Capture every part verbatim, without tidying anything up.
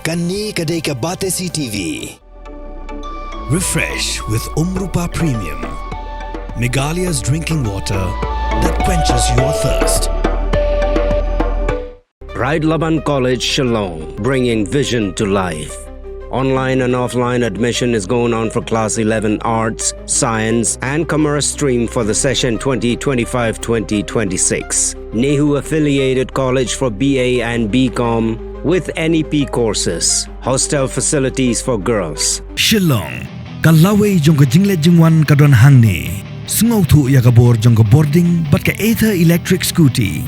Kane ka dei ka Batesi T V. Refresh with Umrupa Premium, Meghalaya's drinking water that quenches your thirst. Bright Laban College, Shillong, bringing vision to life. Online and offline admission is going on for Class eleven Arts, Science, and Commerce stream for the session twenty twenty-five twenty twenty-six. NEHU affiliated college for B A and B Com with N E P courses. Hostel facilities for girls. Shillong, ka lawei jong ka jingleit jingwan ka don hangne. Sngewthuh ïa ka bor jong ka bording bad ka Ather electric scooty.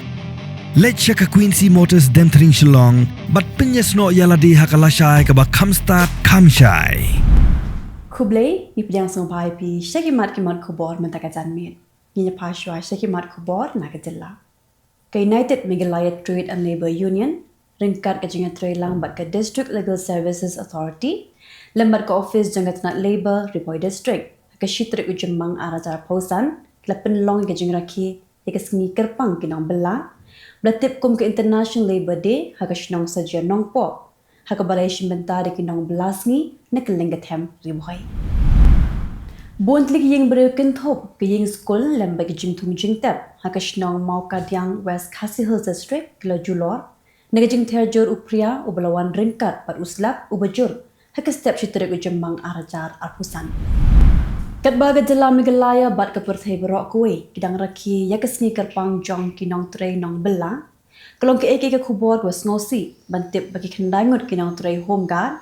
Leit sha ka Quincy Motors Demthring Shillong bad pynïasnoh ïa lade ha ka lashai kaba kham stad kham shai. Khublei, ngi pdiang sngewbha ïa phi sha ki mat ki mat khubor mynta ka janmiet. Ngin ïa phai shuwa sha ki mat khubor na ka jylla. Ka United Meghalaya Trade and Labour Union ryngkat ka jingïatreilang bad ka District Legal Services Authority lem bad ka ophis jong ka tnat Labour Ri Bhoi District, ha ka shi tarik u Jymmang ar hajar arphew san, ki la pynlong ïa ka jingrakhe ïa ka sngi kyrpang ki nongbylla, ba la tip kum ka International Labour Day, ha ka shnong Sajianongpoh, ha kaba la ïashim bynta da ki nongbylla sngi na kylleng ka them Ri Bhoi. Bun tylli ki ïing briew kynthup, ki ïing skul lem bad ki jingthung jingtep ha ka shnong Mawkadiang, West Khasi Hills District, ki la julor na ka jingther jur u phria uba la wan ryngkat bad u slap uba jur ha ka step shi tarik u Jymmang ar hajar arphew san. Katba ka jylla Meghalaya bad ka pyrthei baroh kawei ki dang rakhe ïa ka sngi kyrpang jong ki nongtrei nongbylla, ka long kaei kaei ka khubor kaba sngewsih ban tip ba ki khyndai ngut ki nongtrei Home Guard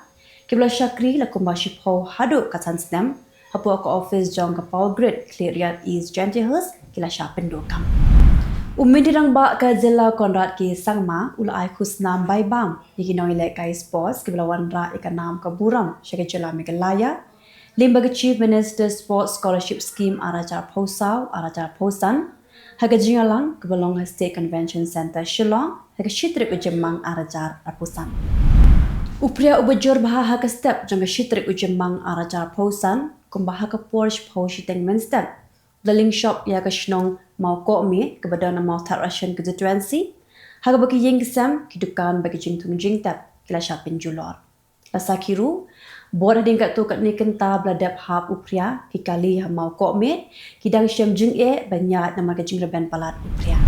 kiba la shakri la kumba shiphew haduh ka san snem hapoh ka ophis jong ka Power Grid, Khliehriat East Jaintia Hills, ki la shah pynduh kam. U Myntri Rangbah ka jylla Conrad K Sangma u la ai khusnam bai bam ïa ki nongïalehkai sports kiba la wanrah ïa ka nam ka burom sha ka jylla Meghalaya lyngba ka Chief Minister Sports Scholarship Scheme ar hajar arphew saw ar hajar arphew san, ha ka jingïalang kaba long ha State Convention Centre Shillong ha ka shi tarik u Jymmang ar hajar arphew san. U phria uba jur bha ha ka step jong ka shi tarik u Jymmang ar hajar arphew san, kumba ha ka por shiphew shiteng mynstep, la lyngshop ïa ka shnong Mawkohmieh kaba don ha Mawthadraishan constituency, ha kaba ki ïing ki sem, ki dukan bad ki jingthung jingtep ki la shah pynjulor. La sakhi ruh, bad hadien katto katne kynta ba la dep hap u phria, ki kali ha Mawkohmieh ki dang shem jingeh ban ïaid namar ka jingrben palat u phria.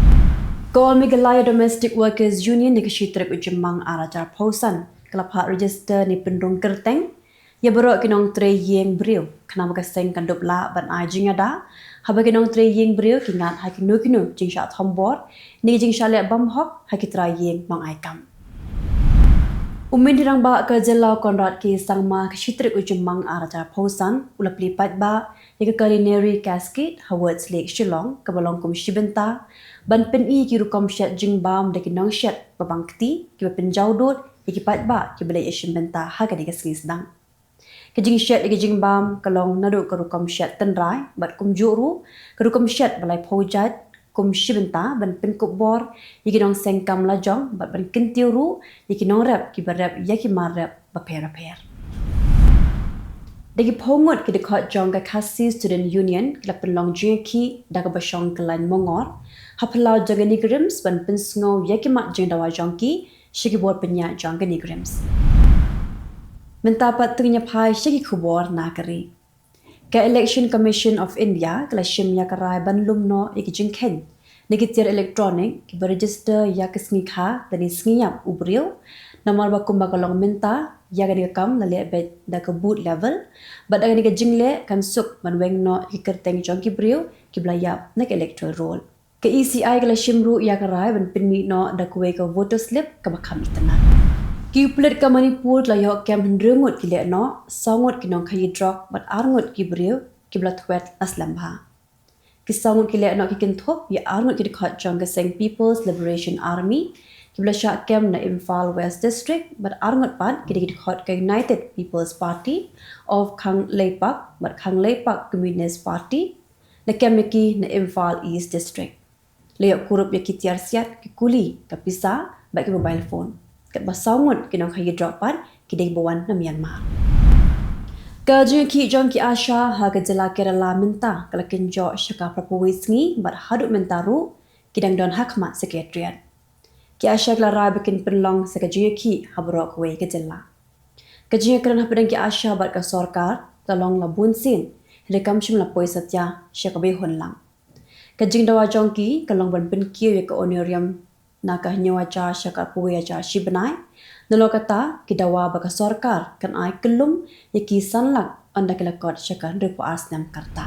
Ka All Meghalaya Domestic Workers Union ha ka shi tarik u Jymmang ar hajar arphew san ka la phah register ne pynrung kyrteng ïa baroh ki nongtrei ïing briew, khnang ba ka seng kan dup lah ban ai jingïada haba ki nongtrei ïing briew ki ngat ha kino kino jingshah thombor ne ki jingshah leh bymhok ha ki trai ïing nongai kam. U Myntri Rangbah ka jylla Conrad K Sangma ha ka shi tarik u Jymmang ar hajar arphew san u la plie paidbah ïa ka Culinary Cascade ha Woods Lake Shillong kaba long kum shi bynta ban pyni ïa ki rukom shet jingbam da ki nongshet ba bang kti kiba pynjaw dud ïa ki paidbah kiba leit ïashim bynta ha kane ka sngi sdang. Ka jingshet ïa ka jingbam ka long naduh ka rukom shet tynrai bad kumjuh ruh ka rukom shet ba laiphew jait, kum shi bynta ban pynkup bor ïa ki nongseng kam lajong bad ban kyntiew ruh ïa ki nongrep kiba rep ïa ki mar rep bapher bapher. Da ki phew ngut ki dkhot jong ka Khasi Student Union ki la pynlong jingïakhih da kaba shong kyllaiñ Mongor ha phyllaw jong ka NEIGRIHMS ban pynsngew ïa ki mat jingdawa jong ki sha ki bor pynïaid jong ka NEIGRIHMS. Mynta pat to ngin ïa phai sha ki khubor na ka ri. Ka Election Commission of India ka la shim ïa ka rai ban lum noh ïa ki jingkheiñ na ki tiar electronic kiba register ïa ka sngi kha lane sngi ïap u briew, namar ba kumba ka long mynta, ïa kane ka kam la leh beit da ka booth level bad da kane ka jingleh kan suk ban weng noh ïa ki kyrteng jong ki briew kiba la ïap na ka electoral roll. Ka E C I ka la shim ruh ïa ka rai ban pynmih noh da kawei ka voter slip kaba kham itynnad. Ki pulit ka Manipur ki la ïoh kem hynriew ngut ki lehnoh, saw ngut ki nongkhaïi drok bad ar ngut ki briew kiba la thwet la slem bha. Ki saw ngut ki lehnoh ki kynthup ïa ar ngut ki dkhot jong ka seng People's Liberation Army kiba la shah kem na Imphal West District bad ar ngut pat ki dei ki dkhot ka United People's Party of Khangleipak bad Khangleipak Communist Party, la kem ïa ki na Imphal East District. La ïoh kurup ïa ki tiar siat, ki kuli, ka pisa bad ki mobile phone. Katba saw ngut ki nongkhaïi drok pat ki dei kiba wan na Myanmar. Ka jingïakhih jong ki ASHA ha ka jylla Kerala mynta ka la kynjoh sha ka phra phew wei sngi bad haduh mynta ruh ki dang don ha khmat Secretariat. Ki ASHA ki la rai ba kin pynlong sa ka jingïakhih ha baroh kawei ka jylla. Ka jingïakren hapdeng ki ASHA bad ka sorkar ka long la bun sien, hynrei kam shym la poi satia sha kaba hun lang. Ka jingdawa jong ki ka long ban pynkiew ïa ka honorarium na ka hynñiew hajar sha ka arphew wei hajar shi bnai. Nalor kata ki dawa ba ka sorkar kan ai kyllum ïa ki san lak ynda ki la kot sha ka hynriewphew ar snem ka rta.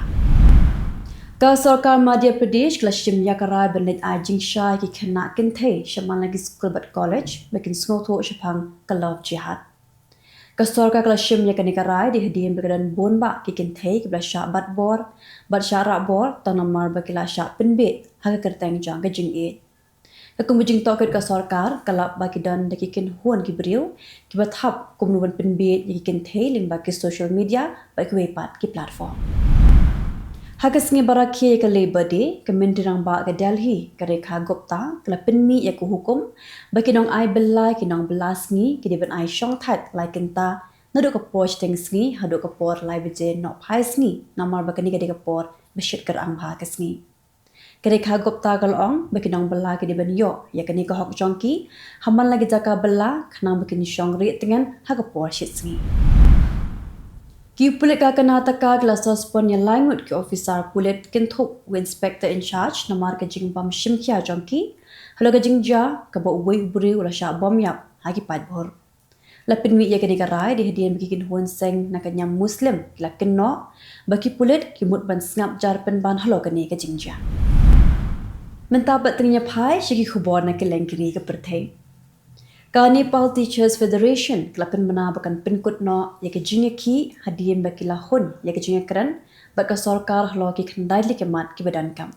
Ka sorkar Madhya Pradesh ka la shim ïa ka rai ban leit ai jingshai ïa ki khynnah kynthei shaman la ki skul bad college ba kin sngewthuh shaphang ka love jihad. Ka sorkar ka la shim ïa kane ka rai da hadien ba ka don bun bah ki kynthei kiba la shah bat bor bad shah rah bor tang namar ba ki la shah pynbeit ha ka kyrteng jong ka jingïeit. Ka kum ka jingtohkit ka sorkar ka lap ba ki don da ki kynhun ki briew kiba thap kumno ban pynbeit ïa ki kynthei lyngba ki social media bad kiwei pat ki platform. Ha ka sngi ba rakhe ïa ka Labour Day, ka Myntri Rangbah ka Delhi, ka Rekha Gupta, ka la pynmih ïa ka hukum ba ki nongai bylla, ki nongbylla sngi ki dei ban ai shongthait lai kynta naduh ka por shiteng sngi haduh ka por lai baje nohphai sngi, namar ba kane ka dei ka por ba shit kyrang bha ka sngi. Ka Rekha Gupta ka la ong ba ki nongbylla ki dei ban ïoh ïa kane ka hok jong ki ha man la ki jaka bylla khnang ba kin shong rieh tngen ha ka por shit sngi. Ki pulit ka Karnataka ki la suspend ïa lai ngut ki officer pulit kynthup u inspector in charge namar ka jingbam shim khia jong ki halor ka jingjia kaba uwei u briew u la shah bom ïap ha ki paidbah. La pynmih ïa kane ka rai da hadien ba ki kynhun seng na ka niam Muslim ki la kynnoh ba ki pulit ki mut ban sngap jar pynban halor kane ka jingjia. Mynta pat ngin ïa phai sha ki khubor na kylleng kine ki pyrthei. Ka Nepal Teachers Federation ka la pynbna ba kan pynkut noh ïa ka jingïakhih hadien ba ki la hun ïa ka jingïakren bad ka sorkar halor ki khyndai tylli ki mat kiba donkam.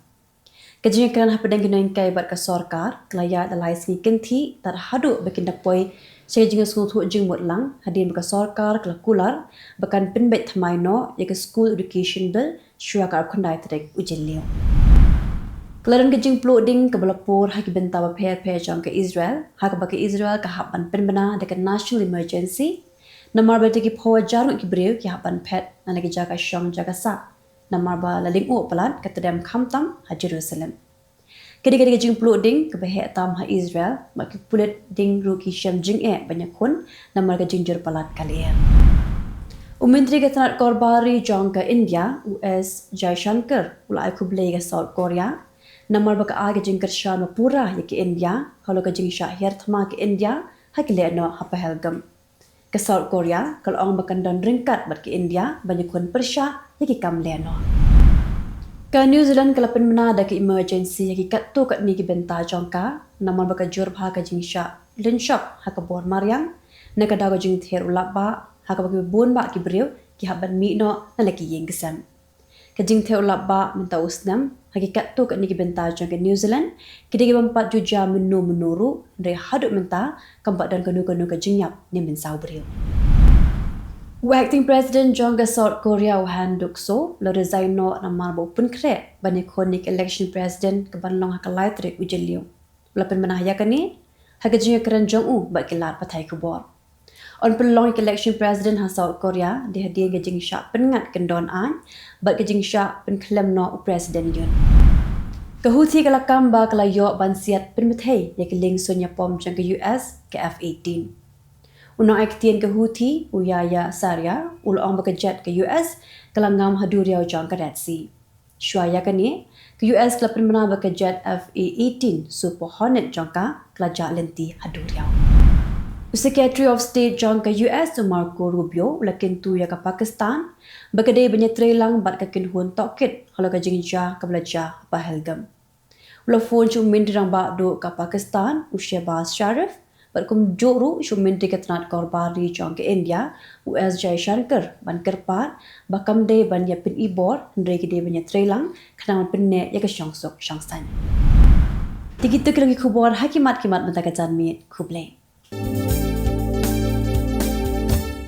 Ka jingïakren hapdeng ki nonghikai bad ka sorkar ka la ïaid da lai sngi kynthih tad haduh ba kin da poi sha ka jingsngewthuh jingmut lang hadien ba ka sorkar ka la kular ba kan pynbeit thymmai noh ïa ka School Education Bill shuwa ka arphew khyndai tarik u Jylliew. Ka la don ka jingpluh ding kaba la pur ha ki bynta bapher bapher jong ka Israel ha kaba ka Israel ka hap ban pynbna da ka National Emergency namar ba da ki phew hajar ngut ki briew ki hap ban phet na la ki jaka shong jaka sah namar ba la lyngngoh palat ka tdem khamtam ha Jerusalem. Ka dei ka dei ka jingpluh ding kaba heh tam ha Israel bad ki pulit ding ruh ki shem jingeh ban ïakhun namar ka jingjur palat ka lyer. U Myntri ka tnat kor bar ri jong ka India, u S Jaishankar, u la ai khublei ïa ka South Korea namar ba ka ai ka jingkyrshan ba pura ïa ka India halor ka jingshah hiar thma ka India ha ki lehnoh ha Pahalgam. Ka South Korea ka la ong ba kan don ryngkat bad ka India ban ïakhun pyrshah ïa ki kam lehnoh. Ka New Zealand ka la pynbna da ka emergency ïa ki katto katne ki bynta jong ka namar ba ka jur bha ka jingshah lynshop ha ka bor mariang na ka daw ka jingther u lap bah ha kaba ki bun bah ki briew ki hap ban mih noh na la ki ïing ki sem. Ka jingther u lap bah mynta u snem ha ki katto katne ki bynta jong ka New Zealand ki dei ki bym pat ju jia mynno mynno ruh, hynrei haduh mynta kam pat don kano kano ka jingïap ne mynsaw briew. U acting president jong ka South Korea, u Han Duck-soo, u la resign noh namar ba u pynkhreh ban ïakhun ïa ka election president kaban long ha ka lai tarik u Jylliew. U la pynbna ïa kane ha ka jingïakren jong u bad ki lad pathai khubor. Yn pynlong ïa ka election president ha South Korea da hadien ka jingshah pynngat kyndon aiñ bad ka jingshah pynkhlem noh u President Yoon. Ka Houthi ka la kam ba ka la ïoh ban siat pynbthei ïa ka lieng suiñ ïapom jong ka U S, ka F eighteen. U nongaiktien ka Houthi, u Yahya Saree, u la ong ba ka jet ka U S ka la ngam ha duriaw jong ka Red Sea. Shuwa ïa kane, ka U S ka la pynbna ba ka jet F A eighteen Super Hornet jong ka ka la jah lynti ha duriaw. U Secretary of State jong ka U S, u Marco Rubio, u la kyntu ïa ka Pakistan ba ka dei ban ïatreilang bad ka kynhun tohkit halor ka jingjia kaba la jia ha Pahalgam. U la phone sha u Myntri Rangbah Duh ka Pakistan, u Shehbaz Sharif, bad kumjuh ruh sha u Myntri ka tnat kor bar ri jong ka India, u S Jaishankar, ban kyrpad ba kam dei ban ïa pyn-i bor, hynrei ki dei ban ïatreilang khnang ban pynneh ïa ka shongsuk shongsaiñ. Te kito ki long ki khubor ha ki mat ki mat mynta ka janmiet. Khublei.